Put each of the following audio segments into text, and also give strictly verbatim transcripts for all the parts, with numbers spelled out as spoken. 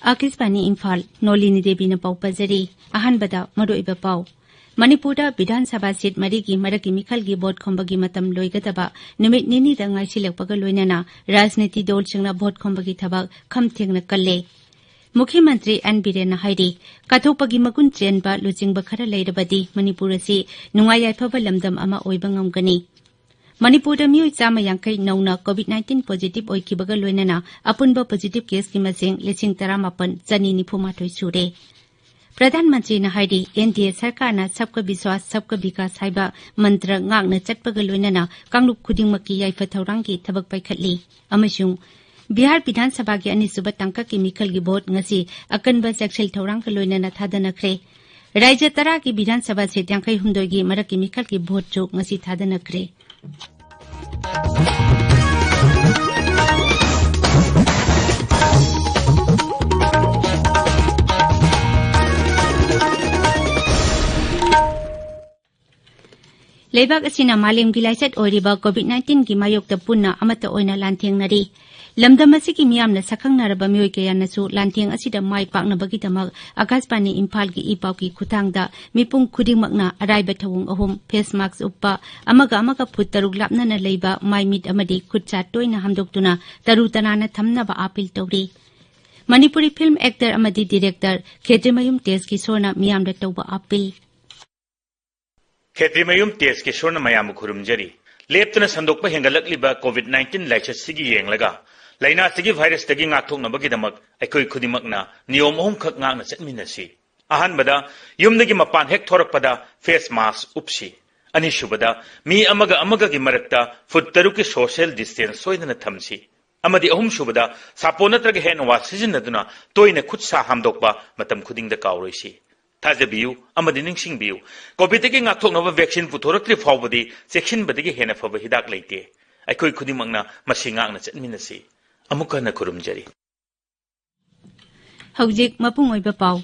ꯑꯥꯀꯥꯁꯕꯥꯅꯤ ꯏꯝꯐꯥꯜ, ꯅꯣꯂꯤꯅꯤ ꯗꯦꯕꯤꯅ ꯄꯥꯎ ꯄꯥꯖꯔꯤ꯫ ꯑꯍꯥꯟꯕꯗ ꯃꯔꯨꯑꯣꯏꯕ ꯄꯥꯎ꯫ ꯃꯅꯤꯄꯨꯔꯗ ꯕꯤꯙꯥꯟ ꯁꯚꯥ ꯁꯤꯠ ꯃꯔꯤꯒꯤ ꯃꯔꯛꯀꯤ ꯃꯤꯈꯜꯒꯤ ꯚꯣꯠ ꯈꯣꯝꯕꯒꯤ ꯃꯇꯝ ꯂꯣꯏꯒꯗꯕ ꯅꯨꯃꯤꯠ ꯅꯤꯅꯤꯗ ꯉꯥꯏꯁꯤꯜꯂꯛꯄꯒ ꯂꯣꯏꯅꯅ ꯔꯥꯖꯅꯤꯇꯤ ꯗꯜꯁꯤꯡꯅ ꯚꯣꯠ ꯈꯣꯝꯕꯒꯤ ꯊꯕꯛ ꯈꯝ ꯊꯦꯡꯅ ꯀꯜꯂꯦ꯫ ꯃꯨꯈ꯭ꯌ ꯃꯟꯇ꯭ꯔꯤ ꯑꯦꯟ ꯕꯤꯔꯦꯟꯅ ꯍꯥꯏꯔꯤ, ꯀꯠꯊꯣꯛꯄꯒꯤ ꯃꯒꯨꯟ ꯆꯦꯟꯕ ꯂꯨꯆꯤꯡꯕ ꯈꯔ ꯂꯩꯔꯕꯗꯤ ꯃꯅꯤꯄꯨꯔ ꯑꯁꯤ ꯅꯨꯡꯉꯥꯏ ꯌꯥꯏꯐꯕ ꯂꯝꯗꯝ ꯑꯃ ꯑꯣꯏꯕ ꯉꯝꯒꯅꯤ꯫ ꯃꯅꯤꯄꯨꯔꯗ ꯃꯤꯑꯣꯏ ꯆꯥꯝꯃ ꯌꯥꯡꯈꯩ ꯅꯧꯅ ꯀꯣꯚꯤꯗ ꯅꯥꯏꯟꯇꯤꯟ ꯄꯣꯖꯤꯇꯤꯚ ꯑꯣꯏꯈꯤꯕꯒ ꯂꯣꯏꯅꯅ ꯑꯄꯨꯟꯕ ꯄꯣꯖꯤꯇꯤꯚ ꯀꯦꯁꯀꯤ ꯃꯁꯤꯡ ꯂꯤꯁꯤꯡ ꯇꯔꯥꯃꯥꯄꯟ ꯆꯅꯤ ꯅꯤꯐꯨ ꯃꯥꯊꯣꯏ ꯁꯨꯔꯦ꯫ ꯄ꯭ꯔꯙꯥꯟ ꯃꯟꯇ꯭ꯔꯤꯅ ꯍꯥꯏꯔꯤ, ꯑꯦꯟ ꯗꯤ ꯑꯦ ꯁꯔꯀꯥꯔꯅ ꯁꯕꯀꯥ ꯕꯤꯁ꯭ꯋꯥꯁ ꯁꯕꯀꯥ ꯕꯤꯀꯥꯁ ꯍꯥꯏꯕ ꯃꯟꯇ꯭ꯔ ꯉꯥꯛꯅ ꯆꯠꯄꯒ ꯂꯣꯏꯅꯅ ꯀꯥꯡꯂꯨꯞ ꯈꯨꯗꯤꯡꯃꯛꯀꯤ ꯌꯥꯏꯐ ꯊꯧꯔꯥꯡꯒꯤ ꯊꯕꯛ ꯄꯥꯏꯈꯠꯂꯤ꯫ ꯑꯃꯁꯨꯡ ꯕꯤꯍꯥꯔ ꯕꯤꯙꯥꯟ ꯁꯚꯥꯒꯤ ꯑꯅꯤꯁꯨꯕ ꯇꯥꯡꯀꯛꯀꯤ ꯃꯤꯈꯜꯒꯤ ꯚꯣꯠ ꯉꯁꯤ ꯑꯀꯟꯕ ꯆꯦꯛꯁꯤꯜ ꯊꯧꯔꯥꯡꯒ ꯂꯣꯏꯅꯅ ꯊꯥꯗꯅꯈ꯭ꯔꯦ꯫ ꯔꯥꯖ꯭ꯌ ꯇꯔꯥꯒꯤ ꯕꯤꯙꯥꯟ ꯁꯚꯥ ꯁꯤꯠ ꯌꯥꯡꯈꯩ ꯍꯨꯝꯗꯣꯏꯒꯤ ꯃꯔꯛꯀꯤ ꯃꯤꯈꯜꯒꯤ ꯚꯣꯠꯁꯨ ꯉꯁꯤ ꯊꯥꯗꯅꯈ꯭ꯔꯦ꯫ ꯂꯩꯕꯥꯛ ꯑꯁꯤꯅ ꯃꯥꯂꯦꯝꯒꯤ ꯂꯥꯏꯆꯠ ꯑꯣꯏꯔꯤꯕ ꯀꯣꯚꯤꯗ ꯅꯥꯏꯟꯇꯤꯟꯒꯤ ꯃꯥꯌꯣꯛꯇ ꯄꯨꯟꯅ ꯑꯃꯠꯇ ꯑꯣꯏꯅ ꯂꯥꯟꯊꯦꯡꯅꯔꯤ꯫ ꯂꯝꯗꯝ ꯑꯁꯤꯒꯤ ꯃꯤꯌꯥꯝꯅ ꯁꯛꯈꯪꯅꯔꯕ ꯃꯤꯑꯣꯏ ꯀꯌꯥꯅꯁꯨ ꯂꯥꯟꯊꯦꯡ ꯑꯁꯤꯗ ꯃꯥꯏ ꯄꯥꯛꯅꯕꯒꯤꯗꯃꯛ ꯑꯥꯀꯥꯁꯕꯥꯅꯤ ꯏꯝꯐꯥꯜꯒꯤ ꯏ ꯄꯥꯎꯒꯤ ꯈꯨꯠꯊꯥꯡꯗ ꯃꯤꯄꯨꯝ ꯈꯨꯗꯤꯡꯃꯛꯅ ꯑꯔꯥꯏꯕ ꯊꯧꯑꯣꯡ ꯑꯍꯨꯝ, ꯐꯦꯁ ꯃꯥꯛꯁ ꯎꯞꯄ, ꯑꯃꯒ ꯑꯃꯒ ꯐꯨꯠ ꯇꯔꯨꯛ ꯂꯥꯞꯅꯅ ꯂꯩꯕ, ꯃꯥꯏ ꯃꯤꯠ ꯑꯃꯗꯤ ꯈꯨꯠ ꯁꯥ ꯇꯣꯏꯅ ꯍꯥꯝꯗꯣꯛꯇꯨꯅ ꯇꯔꯨ ꯇꯅꯥꯟꯅ ꯊꯝꯅꯕ ꯑꯥꯄꯤꯜ ꯇꯧꯔꯤ꯫ ꯃꯅꯤꯄꯨꯔꯤ ꯐꯤꯜꯝ ꯑꯦꯛꯇꯔ ꯑꯃꯗꯤ ꯗꯤꯔꯦꯛꯇꯔ ꯈꯦꯇ꯭ꯔꯤꯃꯌꯨꯝ ꯇꯦꯖ ꯀꯤꯁꯣꯔꯅ ꯃꯤꯌꯥꯝꯗ ꯇꯧꯕ ꯑꯥꯄꯤꯜ꯫ ꯈꯦꯇ꯭ꯔꯤꯃꯌꯨꯝ ꯇꯦꯖ ꯀꯤꯁꯣꯔꯅ ꯃꯌꯥꯝꯕꯨ ꯈꯨꯔꯨꯝꯖꯔꯤ꯫ ꯂꯦꯞꯇꯅ ꯁꯟꯗꯣꯛꯄ ꯍꯦꯟꯒꯠꯂꯛꯂꯤꯕ ꯀꯣꯚꯤꯗ ꯅꯥꯏꯟꯇꯤꯟ ꯂꯥꯏꯆꯠꯁꯤꯒꯤ ꯌꯦꯡꯂꯒ, ꯂꯥꯏꯅꯥꯁꯤꯒꯤ ꯚꯥꯏꯔꯁꯇꯒꯤ ꯉꯥꯛꯊꯣꯛꯅꯕꯒꯤꯗꯃꯛ ꯑꯩꯈꯣꯏ ꯈꯨꯗꯤꯡꯃꯛꯅ ꯅꯤꯌꯣꯝ ꯑꯍꯨꯝꯈꯛ ꯉꯥꯛꯅ ꯆꯠꯃꯤꯟꯅꯁꯤ꯫ ꯑꯍꯥꯟꯕꯗ, ꯌꯨꯝꯗꯒꯤ ꯃꯄꯥꯟ ꯍꯦꯛ ꯊꯣꯔꯛꯄꯗ ꯐꯦꯁ ꯃꯥꯁꯛ ꯎꯞꯁꯤ꯫ ꯑꯅꯤꯁꯨꯕꯗ, ꯃꯤ ꯑꯃꯒ ꯑꯃꯒꯒꯤ ꯃꯔꯛꯇ ꯐꯨꯠ ꯇꯔꯨꯛꯀꯤ ꯁꯣꯁꯤꯌꯦꯜ ꯗꯤꯁꯇꯦꯟꯁ ꯁꯣꯏꯗꯅ ꯊꯝꯁꯤ꯫ ꯑꯃꯗꯤ ꯑꯍꯨꯝꯁꯨꯕꯗ, ꯁꯥꯄꯣꯟ ꯅꯠꯇ꯭ꯔꯒ ꯍꯦꯟ ꯋꯥꯁ ꯁꯤꯖꯤꯟꯅꯗꯨꯅ ꯇꯣꯏꯅ ꯈꯨꯠ ꯁꯥ ꯍꯥꯝꯗꯣꯛꯄ ꯃꯇꯝ ꯈꯨꯗꯤꯡꯗ ꯀꯥꯎꯔꯣꯏꯁꯤ꯫ ꯊꯥꯖꯕꯤꯌꯨ ꯑꯃꯗꯤ ꯅꯤꯡꯁꯤꯡꯕꯤꯌꯨ, ꯀꯣꯚꯤꯗꯇꯒꯤ ꯉꯥꯛꯊꯣꯛꯅꯕ ꯚꯦꯛꯁꯤꯟ ꯄꯨꯊꯣꯔꯛꯇ꯭ꯔꯤ ꯐꯥꯎꯕꯗꯤ ꯆꯦꯛꯁꯤꯟꯕꯗꯒꯤ ꯍꯦꯟꯅ ꯐꯕ ꯍꯤꯗꯥꯛ ꯂꯩꯇꯦ꯫ ꯑꯩꯈꯣꯏ ꯈꯨꯗꯤꯡꯃꯛꯅ ꯃꯁꯤ ꯉꯥꯛꯅ ꯆꯠꯃꯤꯟꯅꯁꯤ꯫ ꯑꯃꯨꯛꯀ ꯍꯟꯅ ꯈꯨꯔꯨꯝꯖꯔꯤ꯫ ꯍꯧꯖꯤꯛ ꯃꯄꯨꯡ ꯑꯣꯏꯕ ꯄꯥꯎ꯫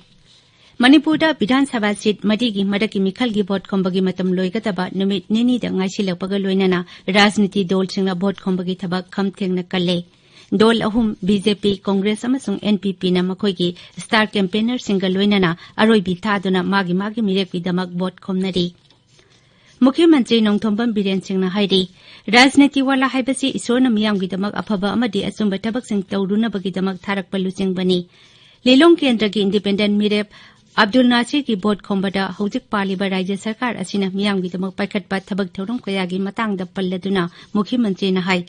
ꯃꯅꯤꯄꯨꯔꯗ ꯕꯤꯙꯥꯟ ꯁꯚꯥ ꯁꯤꯠ ꯃꯔꯤꯒꯤ ꯃꯔꯛꯀꯤ ꯃꯤꯈꯜꯒꯤ ꯚꯣꯠ ꯈꯣꯝꯕꯒꯤ ꯃꯇꯝ ꯂꯣꯏꯒꯗꯕ ꯅꯨꯃꯤꯠ ꯅꯤꯅꯤꯗ ꯉꯥꯏꯁꯤꯜꯂꯛꯄꯒ ꯂꯣꯏꯅꯅ ꯔꯥꯖꯅꯤꯇꯤ ꯗꯜꯁꯤꯡꯅ ꯚꯣꯠ ꯈꯣꯝꯕꯒꯤ ꯊꯕꯛ ꯈꯝ ꯊꯦꯡꯅ ꯀꯜꯂꯦ꯫ ꯗꯣꯜ ꯑꯍꯨꯝ, ꯕꯤ ꯖꯦ ꯄꯤ, ꯀꯣꯡꯒ꯭ꯔꯦꯁ ꯑꯃꯁꯨꯡ ꯑꯦꯟ ꯄꯤ ꯄꯤꯅ ꯃꯈꯣꯏꯒꯤ star campaignerꯁꯤꯡꯒ ꯂꯣꯏꯅꯅ ꯑꯔꯣꯏꯕꯤ ꯊꯥꯗꯨꯅ ꯃꯥꯒꯤ ꯃꯥꯒꯤ ꯃꯤꯔꯦꯞꯀꯤꯗꯃꯛ vote ꯈꯣꯝꯅꯔꯤ꯫ ꯃꯨꯈ꯭ꯌ ꯃꯟꯇ꯭ꯔꯤ ꯅꯣꯡꯊꯣꯝꯕꯝ ꯕꯤꯔꯦꯟ ꯁꯤꯡꯅ ꯍꯥꯏꯔꯤ, ꯔꯥꯖꯅꯤꯇꯤ ꯋꯥꯂꯥ ꯍꯥꯏꯕꯁꯤ ꯏꯁꯣꯔꯅ ꯃꯤꯌꯥꯝꯒꯤꯗꯃꯛ ꯑꯐꯕ ꯑꯃꯗꯤ ꯑꯆꯨꯝꯕ ꯊꯕꯛꯁꯤꯡ ꯇꯧꯔꯨꯅꯕꯒꯤꯗꯃꯛ ꯊꯥꯔꯛꯄ ꯂꯨꯆꯤꯡꯕꯅꯤ꯫ ꯂꯤꯂꯣꯡ ꯀꯦꯟꯗ꯭ꯔꯒꯤ independent ꯃꯤꯔꯦꯞ ꯑꯕꯗꯨꯜ ꯅꯥꯁꯤꯔꯒꯤ vote ꯈꯣꯝꯕꯗ ꯍꯧꯖꯤꯛ ꯄꯥꯜꯂꯤꯕ ꯔꯥꯖ꯭ꯌ ꯁꯔꯀꯥꯔ ꯑꯁꯤꯅ ꯃꯤꯌꯥꯝꯒꯤꯗꯃꯛ ꯄꯥꯏꯈꯠꯄ ꯊꯕꯛ ꯊꯧꯔꯝ ꯀꯌꯥꯒꯤ ꯃꯇꯥꯡꯗ ꯄꯜꯂꯗꯨꯅ ꯃꯨꯈ꯭ꯌ ꯃꯟꯇ꯭ꯔꯤꯅ ꯍꯥꯏ,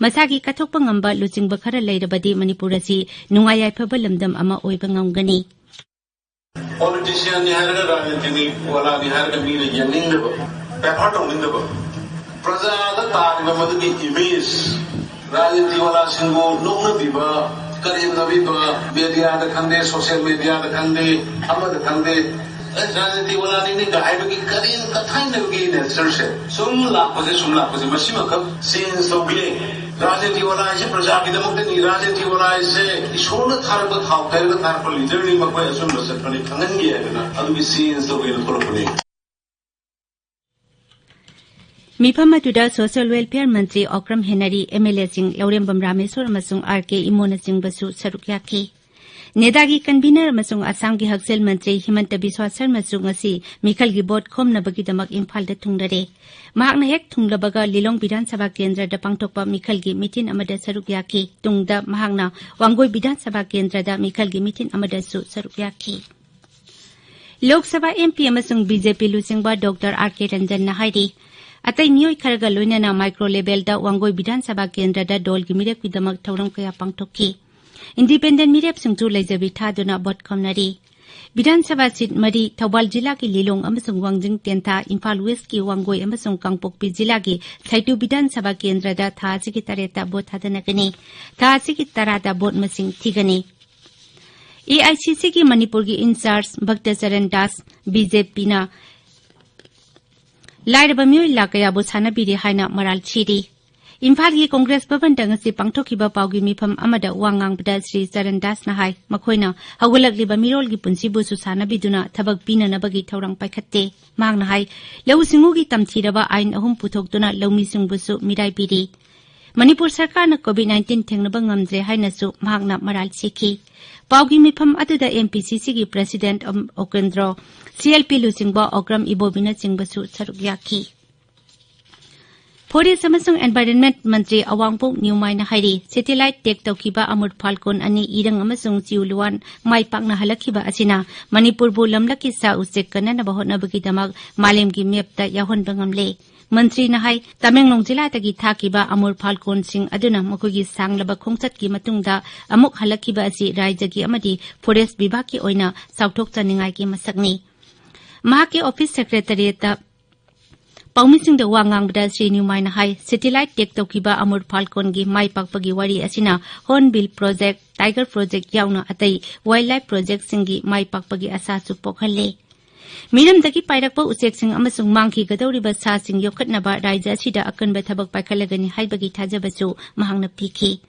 ꯃꯁꯥꯒꯤ ꯀꯠꯊꯣꯛꯄ ꯉꯝꯕ ꯂꯨꯆꯤꯡꯕ ꯈꯔ ꯂꯩꯔꯕꯗꯤ ꯃꯅꯤꯄꯨꯔ ꯑꯁꯤ ꯅꯨꯡꯉꯥꯏ ꯌꯥꯏꯐꯕ ꯂꯝꯗꯝ ꯑꯃ ꯑꯣꯏꯕ ꯉꯝꯒꯅꯤ꯫ Politicianꯅꯤ ꯍꯥꯏꯔꯒ, ꯔꯥꯖꯅꯤꯇꯤꯅꯤ ꯋꯥꯂꯥꯅꯤ ꯍꯥꯏꯔꯒ ꯃꯤꯅ ꯌꯦꯡꯅꯤꯡꯗꯕ, prefer ꯇꯧꯅꯤꯡꯗꯕ, ꯄ꯭ꯔꯖꯥꯗ ꯇꯥꯔꯤꯕ ꯃꯗꯨꯒꯤ image, ꯔꯥꯖꯅꯤꯇꯤ ꯋꯥꯂꯥꯁꯤꯡꯕꯨ ꯅꯣꯛꯅꯕꯤꯕ, ꯀꯔꯦꯝꯅꯕꯤꯕ, mediaꯗ ꯈꯪꯗꯦ, social mediaꯗ ꯈꯪꯗꯦ, ꯑꯃꯗ ꯈꯪꯗꯦ, ꯑꯦ, ꯔꯥꯖꯅꯤꯇꯤ ꯋꯥꯂꯥꯅꯤꯅꯦꯒ ꯍꯥꯏꯕꯒꯤ ꯀꯔꯦꯝ ꯀꯊꯥꯏꯅꯕꯒꯤ natureꯁꯦ ꯁꯨꯝ ꯂꯥꯛꯄꯁꯦ, ꯁꯨꯝ ꯂꯥꯛꯄꯁꯦ, ꯃꯁꯤꯃꯈꯛ change ꯇꯧꯕꯤꯔꯦ꯫ ꯔꯥꯖꯅꯤꯇꯤ ꯋꯥꯂꯥ ꯍꯥꯏꯁꯦ ꯄ꯭ꯔꯖꯥꯒꯤꯗꯃꯛꯇꯅꯤ, ꯔꯥꯖꯅꯤꯇꯤ ꯋꯥꯂꯥ ꯍꯥꯏꯁꯦ ꯏꯁꯣꯔꯅ ꯊꯥꯔꯛꯄ, ꯊꯥꯎ ꯇꯩꯔꯒ ꯊꯥꯔꯛꯄ leaderꯅꯤ, ꯃꯈꯣꯏ ꯑꯆꯨꯝꯕ ꯆꯠꯄꯅꯤ ꯈꯪꯍꯟꯒꯦ ꯍꯥꯏꯗꯅ ꯑꯗꯨꯒꯤ change ꯇꯧꯒꯦꯅ ꯊꯣꯛꯂꯛꯄꯅꯤ꯫ ꯃꯤꯐꯝ ꯑꯗꯨꯗ social welfare ꯃꯟꯇ꯭ꯔꯤ ꯑꯣꯀ꯭ꯔꯝ ꯍꯦꯅꯔꯤ, ꯑꯦꯝ ꯑꯦꯜ ꯑꯦꯁꯤꯡ ꯂꯧꯔꯦꯝꯕꯝ ꯔꯥꯃꯦꯁꯣꯔ ꯑꯃꯁꯨꯡ ꯑꯥꯔ ꯀꯦ ꯏꯃꯣꯅꯆꯤꯡꯕꯁꯨ ꯁꯔꯨꯛ ꯌꯥꯈꯤ꯫ ꯅꯦꯗꯥꯒꯤ convener ꯑꯃꯁꯨꯡ ꯑꯁꯥꯝꯒꯤ ꯍꯛꯁꯦꯜ ꯃꯟꯇ꯭ꯔꯤ ꯍꯤꯃꯟꯇ ꯕꯤꯁ꯭ꯋꯥ ꯁꯔꯃꯁꯨ ꯉꯁꯤ ꯃꯤꯈꯜꯒꯤ vote ꯈꯣꯝꯅꯕꯒꯤꯗꯃꯛ ꯏꯝꯐꯥꯜꯗ ꯊꯨꯡꯂꯔꯦ꯫ ꯃꯍꯥꯛꯅ ꯍꯦꯛ ꯊꯨꯡꯂꯕꯒ ꯂꯤꯂꯣꯡ ꯕꯤꯙꯥꯟ ꯁꯚꯥ ꯀꯦꯟꯗ꯭ꯔꯗ ꯄꯥꯡꯊꯣꯛꯄ ꯃꯤꯈꯜꯒꯤ ꯃꯤꯇꯤꯟ ꯑꯃꯗ ꯁꯔꯨꯛ ꯌꯥꯈꯤ꯫ ꯇꯨꯡꯗ ꯃꯍꯥꯛꯅ ꯋꯥꯡꯒꯣꯏ ꯕꯤꯙꯥꯟ ꯁꯚꯥ ꯀꯦꯟꯗ꯭ꯔꯗ ꯃꯤꯈꯜꯒꯤ ꯃꯤꯇꯤꯟ ꯑꯃꯗꯁꯨ ꯁꯔꯨꯛ ꯌꯥꯈꯤ꯫ ꯂꯣꯛ ꯁꯚꯥ ꯑꯦꯝ ꯄꯤ ꯑꯃꯁꯨꯡ ꯕꯤ ꯖꯦ ꯄꯤ ꯂꯨꯆꯤꯡꯕ ꯗꯣꯛꯇꯔ ꯑꯥꯔ ꯀꯦ ꯔꯟꯖꯟꯅ ꯍꯥꯏꯔꯤ, ꯑꯇꯩ ꯃꯤꯑꯣꯏ ꯈꯔꯒ ꯂꯣꯏꯅꯅ micro levelꯗ ꯋꯥꯡꯒꯣꯏ ꯕꯤꯙꯥꯟ ꯁꯚꯥ ꯀꯦꯟꯗ꯭ꯔꯗ ꯗꯣꯜꯒꯤ ꯃꯤꯔꯦꯞꯀꯤꯗꯃꯛ ꯊꯧꯔꯝ ꯀꯌꯥ ꯄꯥꯡꯊꯣꯛꯈꯤ꯫ Independent ꯃꯤꯔꯦꯞꯁꯤꯡꯁꯨ ꯂꯩꯖꯕꯤ ꯊꯥꯗꯨꯅ vote ꯈꯣꯝꯅꯔꯤ꯫ ꯕꯤꯙꯥꯟ ꯁꯚꯥ seat ꯃꯔꯤ, ꯊꯧꯕꯥꯜ ꯖꯤꯂꯥꯒꯤ ꯂꯤꯂꯣꯡ ꯑꯃꯁꯨꯡ ꯋꯥꯡꯖꯤꯡ ꯇꯦꯟꯊꯥ, ꯏꯝꯐꯥꯜ Westꯀꯤ ꯋꯥꯡꯒꯣꯏ ꯑꯃꯁꯨꯡ ꯀꯥꯡꯄꯣꯛꯄꯤ ꯖꯤꯂꯥꯒꯤ ꯁꯩꯇꯨ ꯕꯤꯙꯥꯟ ꯁꯚꯥ ꯀꯦꯟꯗ꯭ꯔꯗ ꯊꯥ ꯑꯁꯤꯒꯤ ꯇꯔꯦꯠꯇ vote ꯊꯥꯗꯅꯒꯅꯤ꯫ ꯊꯥ ꯑꯁꯤꯒꯤ ꯇꯔꯥꯗ vote ꯃꯁꯤꯡ ꯊꯤꯒꯅꯤ꯫ ꯑꯦ ꯑꯥꯏ ꯁꯤ ꯁꯤꯒꯤ ꯃꯅꯤꯄꯨꯔꯒꯤ in charge Bhakta Charan Das, B ꯖꯦ ꯄꯤꯅ ꯂꯥꯏꯔꯕ ꯃꯤꯑꯣꯏ ꯂꯥꯈ ꯀꯌꯥꯕꯨ ꯁꯥꯟꯅꯕꯤꯔꯦ ꯍꯥꯏꯅ ꯃꯔꯥꯜ ꯁꯤꯔꯤ꯫ ꯏꯝꯐꯥꯜꯒꯤ ꯀꯣꯡꯒ꯭ꯔꯦꯁ ꯚꯕꯟꯗ ꯉꯁꯤ ꯄꯥꯡꯊꯣꯛꯈꯤꯕ ꯄꯥꯎꯒꯤ ꯃꯤꯐꯝ ꯑꯃꯗ ꯋꯥ ꯉꯥꯡꯕꯗ ꯁ꯭ꯔꯤ ꯆꯔꯟ ꯗꯥꯁꯅ ꯍꯥꯏ, ꯃꯈꯣꯏꯅ ꯍꯧꯒꯠꯂꯛꯂꯤꯕ ꯃꯤꯔꯣꯜꯒꯤ ꯄꯨꯟꯁꯤꯕꯨꯁꯨ ꯁꯥꯟꯅꯕꯤꯗꯨꯅ ꯊꯕꯛ ꯄꯤꯅꯅꯕꯒꯤ ꯊꯧꯔꯥꯡ ꯄꯥꯏꯈꯠꯇꯦ꯫ ꯃꯍꯥꯛꯅ ꯍꯥꯏ, ꯂꯧꯎ ꯁꯤꯡꯎꯒꯤ ꯇꯝꯊꯤꯔꯕ ꯑꯥꯏꯟ ꯑꯍꯨꯝ ꯄꯨꯊꯣꯛꯇꯨꯅ ꯂꯧꯃꯤꯁꯤꯡꯕꯨꯁꯨ ꯃꯤꯔꯥꯏꯕꯤꯔꯤ꯫ ꯃꯅꯤꯄꯨꯔ ꯁꯔꯀꯥꯔꯅ COVID nineteen ꯊꯦꯡꯅꯕ ꯉꯝꯗ꯭ꯔꯦ ꯍꯥꯏꯅꯁꯨ ꯃꯍꯥꯛꯅ ꯃꯔꯥꯜ ꯁꯤꯈꯤ꯫ ꯄꯥꯎꯒꯤ ꯃꯤꯐꯝ ꯑꯗꯨꯗ MPCCꯒꯤ President ꯑꯝ ꯑꯣꯀꯦꯟꯗ꯭ꯔꯣ, CLP ꯂꯨꯆꯤꯡꯕ ꯑꯣꯀ꯭ꯔꯝ ꯏꯕꯣꯕꯤꯅꯆꯤꯡꯕꯁꯨ ꯁꯔꯨꯛ ꯌꯥꯈꯤ꯫ Forest ꯑꯃꯁꯨꯡ Environment ꯃꯟꯇ꯭ꯔꯤ ꯑꯋꯥꯡꯄꯣꯛ ꯅ꯭ꯌꯨꯃꯥꯏꯅ ꯍꯥꯏꯔꯤ, satellite tag ꯇꯧꯈꯤꯕ ꯑꯃꯨꯔ ꯐꯥꯜꯀꯣꯟ ꯑꯅꯤ ꯏꯔꯪ ꯑꯃꯁꯨꯡ ꯆꯤꯎꯂꯨꯋꯥꯟ ꯃꯥꯏ ꯄꯥꯛꯅ ꯍꯜꯂꯛꯈꯤꯕ ꯑꯁꯤꯅ ꯃꯅꯤꯄꯨꯔꯕꯨ ꯂꯝꯂꯛꯀꯤ ꯁꯥ ꯎꯆꯦꯛ ꯀꯟꯅꯅꯕ ꯍꯣꯠꯅꯕꯒꯤꯗꯃꯛ ꯃꯥꯂꯦꯝꯒꯤ mapꯇ ꯌꯥꯎꯍꯟꯕ ꯉꯝꯂꯦ꯫ ꯃꯟꯇ꯭ꯔꯤꯅ ꯍꯥꯏ, ꯇꯃꯦꯡꯂꯣꯡ ꯖꯤꯂꯥꯗꯒꯤ ꯊꯥꯈꯤꯕ ꯑꯃꯨꯔ ꯐꯥꯜꯀꯣꯟꯁꯤꯡ ꯑꯗꯨꯅ ꯃꯈꯣꯏꯒꯤ ꯁꯥꯡꯂꯕ ꯈꯣꯡꯆꯠꯀꯤ ꯃꯇꯨꯡꯗ ꯑꯃꯨꯛ ꯍꯜꯂꯛꯈꯤꯕ ꯑꯁꯤ ꯔꯥꯖ꯭ꯌꯒꯤ ꯑꯃꯗꯤ Forest ꯕꯤꯚꯥꯒꯀꯤ ꯑꯣꯏꯅ ꯆꯥꯎꯊꯣꯛꯆꯅꯤꯡꯉꯥꯏꯒꯤ ꯃꯁꯛꯅꯤ꯫ ꯃꯍꯥꯛꯀꯤ office secretariatꯇ ꯄꯥꯎꯃꯤꯁꯤꯡꯗ ꯋꯥ ꯉꯥꯡꯕꯗ ꯁ꯭ꯔꯤ ꯅ꯭ꯌꯨꯃꯥꯏꯅ ꯍꯥꯏ, satellite tag ꯇꯧꯈꯤꯕ ꯑꯃꯨꯔ ꯐꯥꯜꯀꯣꯟꯒꯤ ꯃꯥꯏ ꯄꯥꯛꯄꯒꯤ ꯋꯥꯔꯤ ꯑꯁꯤꯅ Hornbill Project, Tiger Project ꯌꯥꯎꯅ ꯑꯇꯩ wildlife projectꯁꯤꯡꯒꯤ ꯃꯥꯏ ꯄꯥꯛꯄꯒꯤ ꯑꯁꯥꯁꯨ ꯄꯣꯛꯍꯜꯂꯦ꯫ ꯃꯤꯔꯝꯗꯒꯤ ꯄꯥꯏꯔꯛꯄ ꯎꯆꯦꯛꯁꯤꯡ ꯑꯃꯁꯨꯡ ꯃꯥꯡꯈꯤꯒꯗꯧꯔꯤꯕ ꯁꯥꯁꯤꯡ ꯌꯣꯛꯈꯠꯅꯕ ꯔꯥꯖ꯭ꯌ ꯑꯁꯤꯗ ꯑꯀꯟꯕ ꯊꯕꯛ ꯄꯥꯏꯈꯠꯂꯒꯅꯤ ꯍꯥꯏꯕꯒꯤ ꯊꯥꯖꯕꯁꯨ ꯃꯍꯥꯛꯅ ꯄꯤꯈꯤ꯫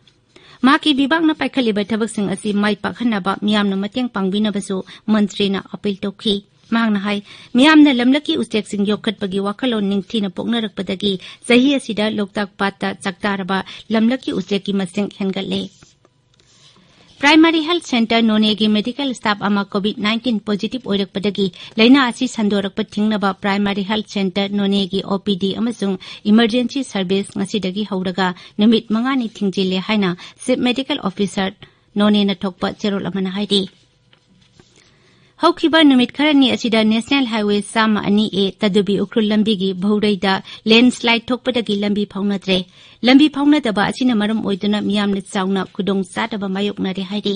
ꯃꯍꯥꯛꯀꯤ ꯕꯤꯚꯥꯒꯅ ꯄꯥꯏꯈꯠꯂꯤꯕ ꯊꯕꯛꯁꯤꯡ ꯑꯁꯤ ꯃꯥꯏ ꯄꯥꯛꯍꯟꯅꯕ ꯃꯤꯌꯥꯝꯅ ꯃꯇꯦꯡ ꯄꯥꯡꯕꯤꯅꯕꯁꯨ ꯃꯟꯇ꯭ꯔꯤꯅ appeal ꯇꯧꯈꯤ꯫ ꯃꯍꯥꯛꯅ ꯍꯥꯏ, ꯃꯤꯌꯥꯝꯅ ꯂꯝꯂꯛꯀꯤ ꯎꯆꯦꯛꯁꯤꯡ ꯌꯣꯛꯈꯠꯄꯒꯤ ꯋꯥꯈꯜꯂꯣꯟ ꯅꯤꯡꯊꯤꯅ ꯄꯣꯛꯅꯔꯛꯄꯗꯒꯤ ꯆꯍꯤ ꯑꯁꯤꯗ ꯂꯣꯛꯇꯥꯛ ꯄꯥꯠꯇ ꯆꯥꯛꯇꯥꯔꯕ ꯂꯝꯂꯛꯀꯤ ꯎꯆꯦꯛꯀꯤ ꯃꯁꯤꯡ ꯍꯦꯟꯒꯠꯂꯦ꯫ Primary Health Centre ꯅꯣꯅꯦꯒꯤ medical staff ꯑꯃ COVID nineteen positive ꯑꯣꯏꯔꯛꯄꯗꯒꯤ ꯂꯩꯅꯥ ꯑꯁꯤ ꯁꯟꯗꯣꯔꯛꯄ ꯊꯤꯡꯅꯕ Primary Health Centre ꯅꯣꯅꯦꯒꯤ OPD ꯑꯃꯁꯨꯡ emergency service ꯉꯁꯤꯗꯒꯤ ꯍꯧꯔꯒ ꯅꯨꯃꯤꯠ ꯃꯉꯥꯅꯤ ꯊꯤꯡꯖꯤꯜꯂꯦ ꯍꯥꯏꯅ Chief Medical Officer ꯅꯣꯅꯦꯅ ꯊꯣꯛꯄ ꯆꯦꯔꯣꯜ ꯑꯃꯅ ꯍꯥꯏꯔꯤ꯫ ꯍꯧꯈꯤꯕ ꯅꯨꯃꯤꯠ ꯈꯔꯅꯤ ꯑꯁꯤꯗ National Highway ꯆꯥꯝꯃ ꯑꯅꯤ A ꯇꯗꯨꯕꯤ ꯎꯈ꯭ꯔꯨꯜ ꯂꯝꯕꯤꯒꯤ ꯚꯧꯔꯩꯗ landslide ꯊꯣꯛꯄꯗꯒꯤ ꯂꯝꯕꯤ ꯐꯥꯎꯅꯗ꯭ꯔꯦ꯫ ꯂꯝꯕꯤ ꯐꯥꯎꯅꯗꯕ ꯑꯁꯤꯅ ꯃꯔꯝ ꯑꯣꯏꯗꯨꯅ ꯃꯤꯌꯥꯝꯅ ꯆꯥꯎꯅ ꯈꯨꯗꯣꯡ ꯆꯥꯗꯕ ꯃꯥꯌꯣꯛꯅꯔꯦ ꯍꯥꯏꯔꯤ꯫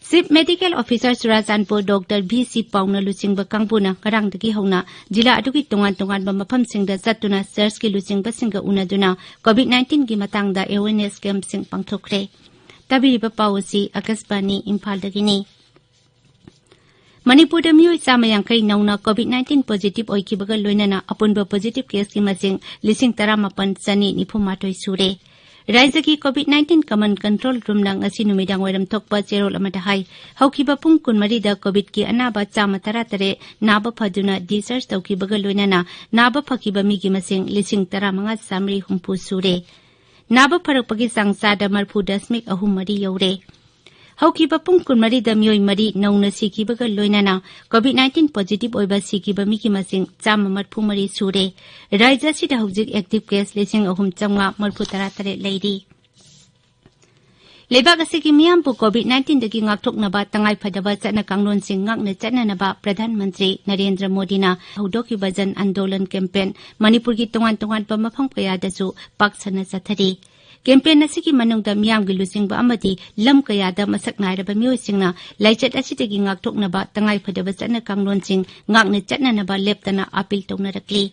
Chief Medical Officer Churachandpur Doctor V C ꯄꯥꯎꯅ ꯂꯨꯆꯤꯡꯕ ꯀꯥꯡꯕꯨꯅ ꯉꯔꯥꯡꯗꯒꯤ ꯍꯧꯅ ꯖꯤꯂꯥ ꯑꯗꯨꯒꯤ ꯇꯣꯉꯥꯟ ꯇꯣꯉꯥꯟꯕ ꯃꯐꯝꯁꯤꯡꯗ ꯆꯠꯇꯨꯅ churchꯀꯤ ꯂꯨꯆꯤꯡꯕꯁꯤꯡꯒ ꯎꯅꯗꯨꯅ COVID nineteenꯒꯤ ꯃꯇꯥꯡꯗ awareness campꯁꯤꯡ ꯄꯥꯡꯊꯣꯛꯈ꯭ꯔꯦ꯫ ꯇꯥꯕꯤꯔꯤꯕ ꯄꯥꯎ ꯑꯁꯤ ꯑꯀꯥꯁꯕꯥꯅꯤ ꯏꯝꯐꯥꯜꯗꯒꯤꯅꯤ꯫ ꯃꯅꯤꯄꯨꯔꯗ ꯃꯤꯑꯣꯏ ꯆꯥꯝꯃ ꯌꯥꯡꯈꯩ ꯅꯧꯅ COVID nineteen positive ꯑꯣꯏꯈꯤꯕꯒ ꯂꯣꯏꯅꯅ ꯑꯄꯨꯟꯕ positive caseꯀꯤ ꯃꯁꯤꯡ ꯂꯤꯁꯤꯡ ꯇꯔꯥꯃꯥꯄꯟ ꯆꯅꯤ ꯅꯤꯐꯨ ꯃꯥꯊꯣꯏ ꯁꯨꯔꯦ꯫ ꯔꯥꯏꯖ꯭ꯌꯒꯤ COVID nineteen Common Control Roomꯅ ꯉꯁꯤ ꯅꯨꯃꯤꯗꯥꯡ ꯋꯥꯏꯔꯝ ꯊꯣꯛꯄ ꯆꯦꯔꯣꯜ ꯑꯃꯗ ꯍꯥꯏ, ꯍꯧꯈꯤꯕ ꯄꯨꯡ ꯀꯨꯟꯃꯔꯤꯗ COVIDꯀꯤ ꯑꯅꯥꯕ ꯆꯥꯝꯃ ꯇꯔꯥ ꯇꯔꯦꯠ ꯅꯥꯕ ꯐꯗꯨꯅ discharge ꯇꯧꯈꯤꯕꯒ ꯂꯣꯏꯅꯅ ꯅꯥꯕ ꯐꯈꯤꯕ ꯃꯤꯒꯤ ꯃꯁꯤꯡ ꯂꯤꯁꯤꯡ ꯇꯔꯥꯃꯉꯥ ꯆꯥꯃꯔꯤ ꯍꯨꯝꯐꯨ ꯁꯨꯔꯦ꯫ ꯅꯥꯕ ꯐꯔꯛꯄꯒꯤ ꯆꯥꯡ ꯆꯥꯗ ꯃꯔꯤꯐꯨ ꯗꯁꯃꯤꯛ ꯑꯍꯨꯝ ꯃꯔꯤ ꯌꯧꯔꯦ꯫ ꯍꯧꯈꯤꯕ ꯄꯨꯡ ꯀꯨꯟꯃꯔꯤꯗ ꯃꯤꯑꯣꯏ ꯃꯔꯤ ꯅꯧꯅ ꯁꯤꯈꯤꯕꯒ ꯂꯣꯏꯅꯅ COVID nineteen positive ꯑꯣꯏꯕ ꯁꯤꯈꯤꯕ ꯃꯤꯒꯤ ꯃꯁꯤꯡ ꯆꯥꯝꯃ ꯃꯔꯤꯐꯨ ꯃꯔꯤ ꯁꯨꯔꯦ꯫ ꯔꯥꯏꯖ꯭ꯌ ꯑꯁꯤꯗ ꯍꯧꯖꯤꯛ active case ꯂꯤꯁꯤꯡ ꯑꯍꯨꯝ ꯆꯥꯝꯃꯉꯥ ꯃꯔꯤꯐꯨ ꯇꯔꯥ ꯇꯔꯦꯠ ꯂꯩꯔꯤ꯫ ꯂꯩꯕꯥꯛ ꯑꯁꯤꯒꯤ ꯃꯤꯌꯥꯝꯕꯨ COVID nineteenꯗꯒꯤ ꯉꯥꯛꯊꯣꯛꯅꯕ ꯇꯉꯥꯏꯐꯗꯕ ꯆꯠꯅ ꯀꯥꯡꯂꯣꯟꯁꯤꯡ ꯉꯥꯛꯅ ꯆꯠꯅꯅꯕ ꯄ꯭ꯔꯙꯥꯟ ꯃꯟꯇ꯭ꯔꯤ ꯅꯔꯦꯟꯗ꯭ꯔ ꯃꯣꯗꯤꯅ ꯍꯧꯗꯣꯛꯈꯤꯕ ꯖꯟ ꯑꯟꯗꯣꯂꯟ campaign ꯃꯅꯤꯄꯨꯔꯒꯤ ꯇꯣꯉꯥꯟ ꯇꯣꯉꯥꯟꯕ ꯃꯐꯝ ꯀꯌꯥꯗꯁꯨ ꯄꯥꯛ ꯁꯟꯅ ꯆꯠꯊꯔꯤ꯫ Campaign ꯑꯁꯤꯒꯤ ꯃꯅꯨꯡꯗ ꯃꯤꯌꯥꯝꯒꯤ ꯂꯨꯆꯤꯡꯕ ꯑꯃꯗꯤ ꯂꯝ ꯀꯌꯥꯗ ꯃꯁꯛ ꯅꯥꯏꯔꯕ ꯃꯤꯑꯣꯏꯁꯤꯡꯅ ꯂꯥꯏꯆꯠ ꯑꯁꯤꯗꯒꯤ ꯉꯥꯛꯊꯣꯛꯅꯕ ꯇꯉꯥꯏꯐꯗꯕ ꯆꯠꯅ ꯀꯥꯡꯂꯣꯟꯁꯤꯡ ꯉꯥꯛꯅ ꯆꯠꯅꯅꯕ ꯂꯦꯞꯇꯅ ꯑꯥꯄꯤꯜ ꯇꯧꯅꯔꯛꯂꯤ꯫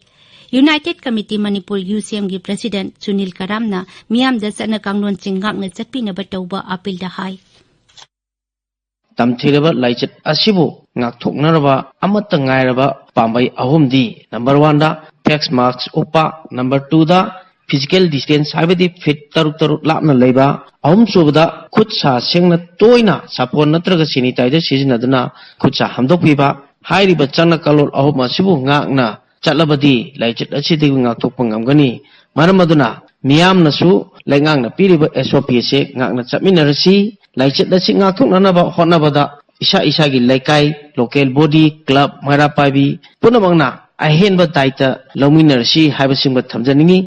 United Committee Manipur, UCMꯒꯤ President ꯁꯨꯅꯤꯜ ꯀꯔꯥꯝꯅ ꯃꯤꯌꯥꯝꯗ ꯆꯠꯅ ꯀꯥꯡꯂꯣꯟꯁꯤꯡ ꯉꯥꯛꯅ ꯆꯠꯄꯤꯅꯕ ꯇꯧꯕ ꯑꯥꯄꯤꯜꯗ ꯍꯥꯏ꯫ ꯇꯝꯊꯤꯔꯕ ꯂꯥꯏꯆꯠ ꯑꯁꯤꯕꯨ ꯉꯥꯛꯊꯣꯛꯅꯔꯕ ꯑꯃꯠꯇ ꯉꯥꯏꯔꯕ ꯄꯥꯝꯕꯩ ꯑꯍꯨꯝꯗꯤ, number oneꯗ face mask ꯎꯞꯄ, number twoꯗ physical distance ꯍꯥꯏꯕꯗꯤ feet ꯇꯔꯨꯛ ꯇꯔꯨꯛ ꯂꯥꯞꯅ ꯂꯩꯕ, ꯑꯍꯨꯝꯁꯨꯕꯗ ꯈꯨꯠ ꯁꯥ ꯁꯦꯡꯅ ꯇꯣꯏꯅ ꯁꯥꯄꯣꯟ ꯅꯠꯇ꯭ꯔꯒ sanitizer ꯁꯤꯖꯤꯟꯅꯗꯨꯅ ꯈꯨꯠ ꯁꯥ ꯍꯥꯝꯗꯣꯛꯄꯤꯕ꯫ ꯍꯥꯏꯔꯤꯕ ꯆꯠꯅ ꯀꯥꯡꯂꯣꯟ ꯑꯍꯨꯝ ꯑꯁꯤꯕꯨ ꯉꯥꯛꯅ ꯆꯠꯂꯕꯗꯤ ꯂꯥꯏꯆꯠ ꯑꯁꯤꯗꯒꯤ ꯉꯥꯛꯊꯣꯛꯄ ꯉꯝꯒꯅꯤ꯫ ꯃꯔꯝ ꯑꯗꯨꯅ ꯃꯤꯌꯥꯝꯅꯁꯨ ꯂꯩꯉꯥꯛꯅ ꯄꯤꯔꯤꯕ SOP ꯑꯁꯤ ꯉꯥꯛꯅ ꯆꯠꯃꯤꯟꯅꯔꯁꯤ꯫ ꯂꯥꯏꯆꯠ ꯑꯁꯤ ꯉꯥꯛꯊꯣꯛꯅꯅꯕ ꯍꯣꯠꯅꯕꯗ ꯏꯁꯥ ꯏꯁꯥꯒꯤ ꯂꯩꯀꯥꯏ, local body, club, ꯃꯩꯔꯥ ꯄꯥꯏꯕꯤ ꯄꯨꯝꯅꯃꯛꯅ ꯑꯍꯦꯟꯕ ꯗꯥꯏꯇ ꯂꯧꯃꯤꯟꯅꯔꯁꯤ ꯍꯥꯏꯕꯁꯤꯃ ꯊꯝꯖꯅꯤꯡꯏ꯫